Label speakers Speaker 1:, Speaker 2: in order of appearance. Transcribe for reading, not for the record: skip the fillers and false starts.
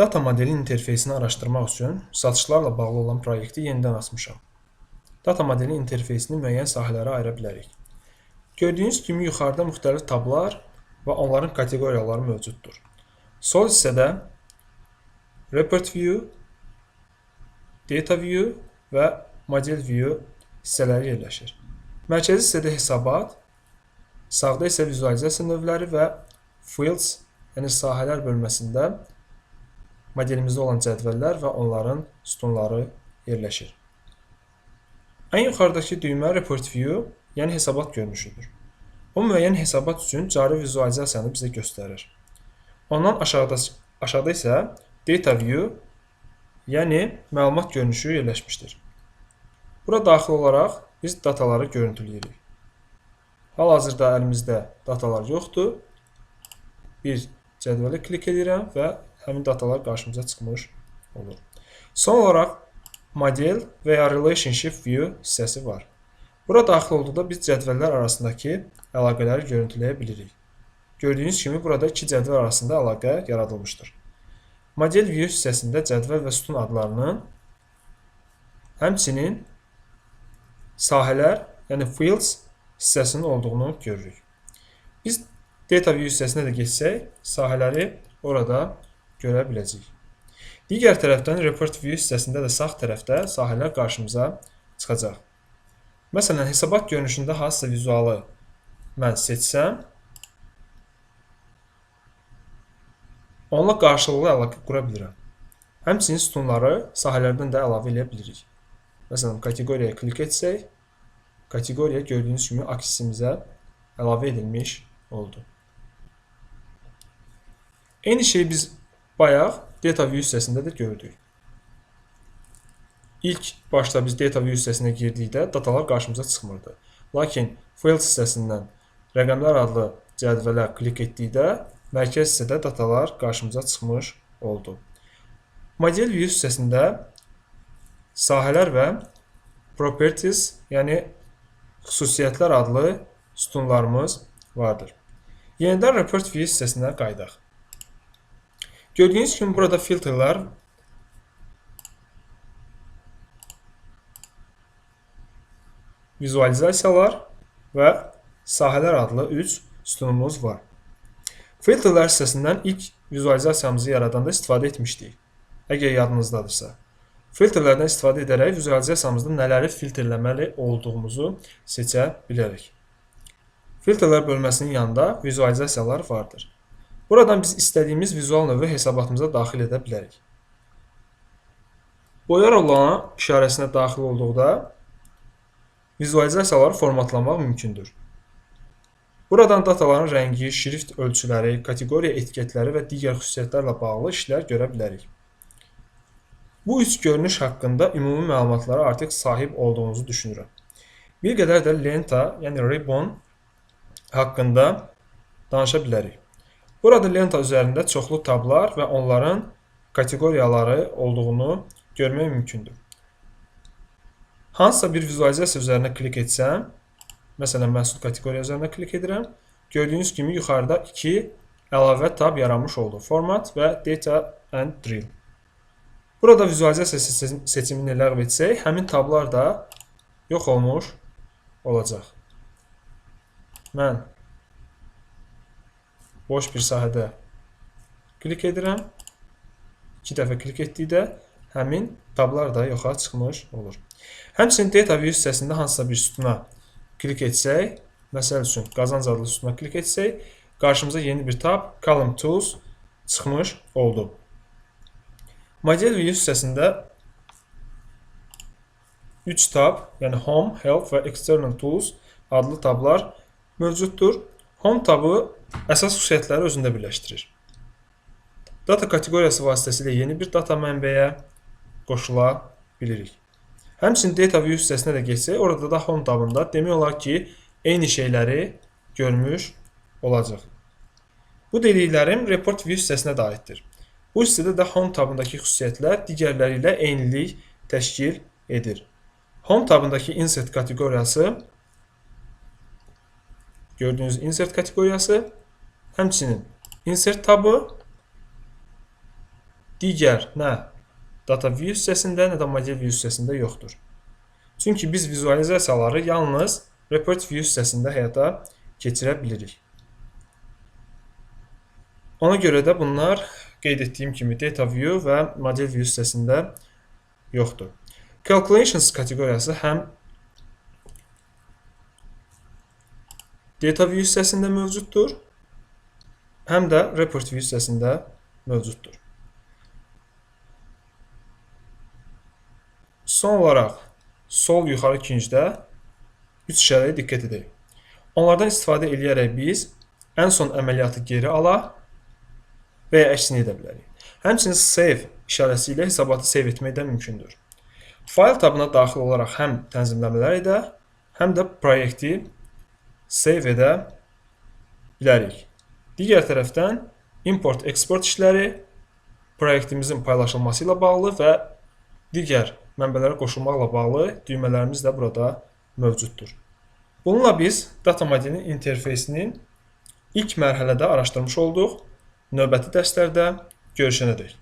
Speaker 1: Data modelin interfeysini araşdırmaq üçün satışlarla bağlı olan proyekti yenidən açmışam. Data modelin interfeysini müəyyən sahələrə ayıra bilərik. Gördüyünüz kimi yuxarıda müxtəlif tablar və onların kateqoriyaları mövcuddur. Sol hissədə Report View, Data View və Model View hissələri yerləşir. Mərkəzi hissədə hesabat, sağda isə vizualizasiya növləri və Fields, yəni sahələr bölməsində modelimizdə olan cədvəllər və onların sütunları yerləşir. Ən yuxarıdakı düymə Report View, yəni hesabat görünüşüdür. O müəyyən hesabat üçün cari vizualizasiyanı bizə göstərir. Ondan aşağıda isə Data View, yəni məlumat görünüşü yerləşmişdir. Bura daxil olaraq biz dataları görüntüləyirik. Hal-hazırda əlimizdə datalar yoxdur. Bir cədvələ klik edirəm və həmin datalar qarşımıza çıxmış olur. Son olaraq Model və ya Relationship View hissəsi var. Bura daxil olduqda biz cədvəllər arasındakı əlaqələri görüntüləyə bilirik. Gördüyünüz kimi burada iki cədvəl arasında əlaqə yaradılmışdır. Model View hissəsində cədvəl və sütun adlarının, həmçinin sahələr, yəni Fields hissəsinin olduğunu görürük. Biz Data View hissəsinə də keçsək, sahələri orada görə biləcəyik. Digər tərəfdən Report View hissəsində də sağ tərəfdə sahələr qarşımıza çıxacaq. Məsələn, hesabat görünüşündə hansısa vizualı mən seçsəm, onunla qarşılıqlı əlaqə qura bilirəm. Həmçinin sütunları sahələrdən də əlavə eləyə bilirik. Məsələn, kateqoriyaya klik etsək, kateqoriya gördüyünüz kimi aksisimizə əlavə edilmiş oldu. Eyni şeyi biz bayaq Data View hissəsində də gördük. İlk başda biz Data View hissəsinə girdikdə datalar qarşımıza çıxmırdı. Lakin Fields hissəsindən rəqəmlər adlı cədvələ klik etdikdə mərkəz hissədə datalar qarşımıza çıxmış oldu. Model View hissəsində sahələr və Properties, yəni xüsusiyyətlər adlı sütunlarımız vardır. Yenidən Report View hissəsinə qayıdaq. Gördüyünüz kimi burada filtrlər, vizualizasiyalar və sahələr adlı 3 sütunumuz var. Filtrlər hissəsindən ilk vizualizasiyamızı yaradanda istifadə etmişdik. Əgər yadınızdadırsa. Filtrlərdən istifadə edərək vizualizasiyamızda nələri filtrləməli olduğumuzu seçə bilərik. Filtrlər bölməsinin yanında vizualizasiyalar vardır. Buradan biz istədiyimiz vizual növü hesabatımıza daxil edə bilərik. Boyar olan işarəsinə daxil olduqda vizualizasiyaları formatlamaq mümkündür. Buradan dataların rəngi, şrift ölçüləri, kateqoriya etiketləri və digər xüsusiyyətlərlə bağlı işlər görə bilərik. Bu üç görünüş haqqında ümumi məlumatlara artıq sahib olduğunuzu düşünürəm. Bir qədər də lenta, yəni ribbon haqqında danışa bilərik. Burada lenta üzərində çoxlu tablar və onların kateqoriyaları olduğunu görmək mümkündür. Hansısa bir vizualizasiya üzərinə klik etsəm, məsələn, məhsul kateqoriya üzərinə klik edirəm, gördüyünüz kimi yuxarıda iki əlavə tab yaranmış oldu. Format və Data and Drill. Burada vizualizasiya seçimini ləğv etsək, həmin tablar da yox olmuş olacaq. Mən boş bir sahədə klik edirəm. İki dəfə klik etdikdə həmin tablar da yoxa çıxmış olur. Həmçinin Data View hissəsində hansısa bir sütuna klik etsək, məsəl üçün qazanc adlı sütuna klik etsək, qarşımıza yeni bir tab Column Tools çıxmış oldu. Model View hissəsində 3 tab, yəni Home, Help və External Tools adlı tablar mövcuddur. Home tabı əsas xüsusiyyətləri özündə birləşdirir. Data kateqoriyası vasitəsilə yeni bir data mənbəyə qoşula bilirik. Həmçinin Data View hissəsinə də keçsək, orada da Home tabında demək olar ki, eyni şeyləri görmüş olacaq. Bu dediklərim Report View hissəsinə də aiddir. Bu hissədə də Home tabındakı xüsusiyyətlər digərləri ilə eynilik təşkil edir. Home tabındakı Insert kateqoriyası, gördüyünüz Insert kateqoriyası, həmçinin Insert tabı Digər nə Data View hissəsində, nə də Model View hissəsində yoxdur. Çünki biz vizualizasiyaları yalnız Report View hissəsində həyata keçirə bilirik. Ona görə də bunlar qeyd etdiyim kimi Data View və Model View hissəsində yoxdur. Calculations kateqoriyası həm Data View hissəsində mövcuddur, həm də Report View hissəsində mövcuddur. Son olaraq sol yuxarı küncdə 3 işarəyə diqqət edək. Onlardan istifadə eləyərək biz ən son əməliyyatı geri ala və ya əksini edə bilərik. Həmçinin Save işarəsi ilə hesabatı save etmək də mümkündür. Fayl tabına daxil olaraq həm tənzimləmələr edə, həm də proyekti save edə bilərik. Digər tərəfdən import-eksport işləri, proyektimizin paylaşılması ilə bağlı və digər mənbələrə qoşulmaqla bağlı düymələrimiz də burada mövcuddur. Bununla biz data modelinin interfeysinin ilk mərhələdə araşdırmış olduq. Növbəti dərslərdə görüşənədək.